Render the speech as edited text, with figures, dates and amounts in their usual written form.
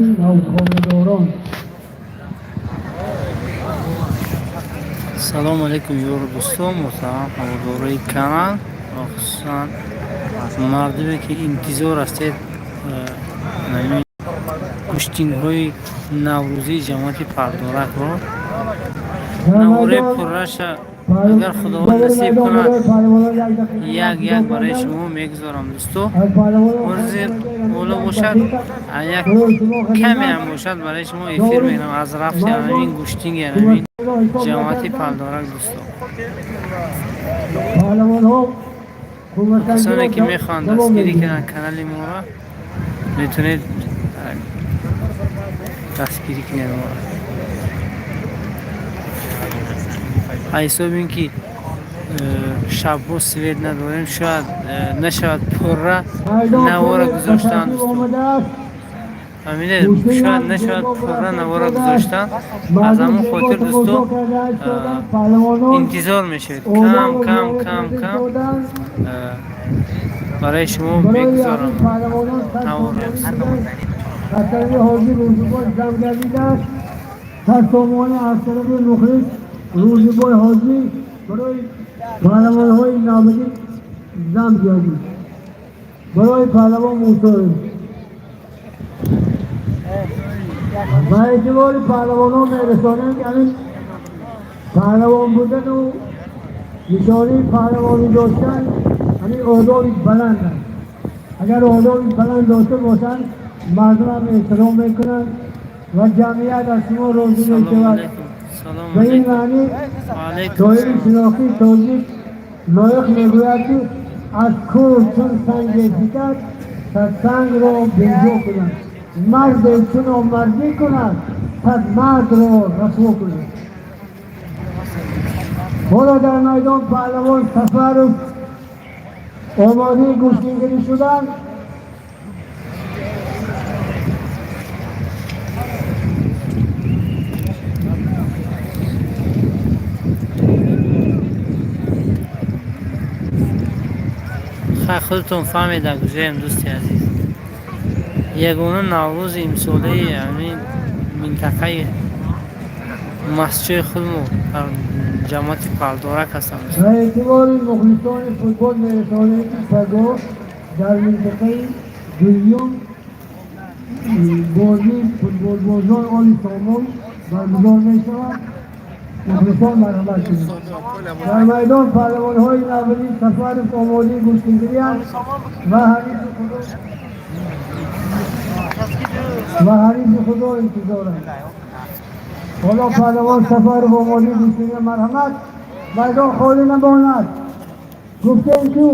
Навхонадорон. Салому алейкум, ёру дӯстон, муҳтарам ҳаводорои канал ва хусусан мардуме, ки интизор ҳастед гӯштинҳои наврӯзии ҷамоати Палдоракро. Навораи пурраша, агар Худованд насиб кунад, як як барои шумо мегузорам, дӯсто. Орзи боло бошад, як каме ҳам бошад, барои шумо эфир мерам аз рафти ҳамин гӯштинги ҳамин ҷамоати Палдорак, дӯсто. Касоне ки мехоҳанд дастгирӣ кунанд канали моро, метавонед дастгирӣ кунед моро. Ҳисоби ин ки шабҳо свет надорем, шояд нашавад пурра навора гузоштан, дӯсто. Фаҳмидед, шояд нашавад пурра навора гузоштан. Аз ҳамон хотир, дӯсто, интизор мешавед, кам кам кам кам барои шумо мегузорам навора. Аз тарафи ҳозир Рӯзибой ҷамъ гардидааст 100 сомонӣ аз тарафи мухлис Рӯзибой Ҳоҷӣ барои паҳлавонҳои навбатӣ ҷамъ гардид барои паҳлавон Мусоев. Ба эътибори паҳлавонҳо мерасонем, ки ҳамин паҳлавон будану нишонаи паҳлавонӣ доштан ҳамин одоби баланд аст. Агар одоби баланд дошта бошанд, мардумам эҳтиром мекунанд ва ҷамъият аз шумо розӣ мешавад. Ба ин маънӣ шоири шинохтии тоҷик Лоиқ мегӯяд, ки аз кӯҳ чун санге фитад, сад сангро беҷо кунад, марде чуно мардӣ кунад, сад мардро расво кунад. Ҳоло дар майдон паҳлавон Сафаров омодаи гӯштингирӣ шуданд. Худатон фаҳмида гузорем, дӯсти азиз, ягона наврӯзи имсолаи ҳамин минтақаи мастчои худмо дар ҷамоати Палдорак ҳастам. Ба эътибори мухлисони футбол мерасонем, ки пагоҳ дар минтақаи дуюм бозии футболбозон Оли Сомон баргузор мешавад. Мухлисон марҳамат кунед. Дар майдон паҳлавонҳои навбатӣ Сафаров омодаи гӯштингирианд ва ҳарифи худо интизоранд. Ҳоло паҳлавон Сафаров омодаи гӯштингирӣ. Марҳамат, майдон холӣ намонад, гуфтем ку.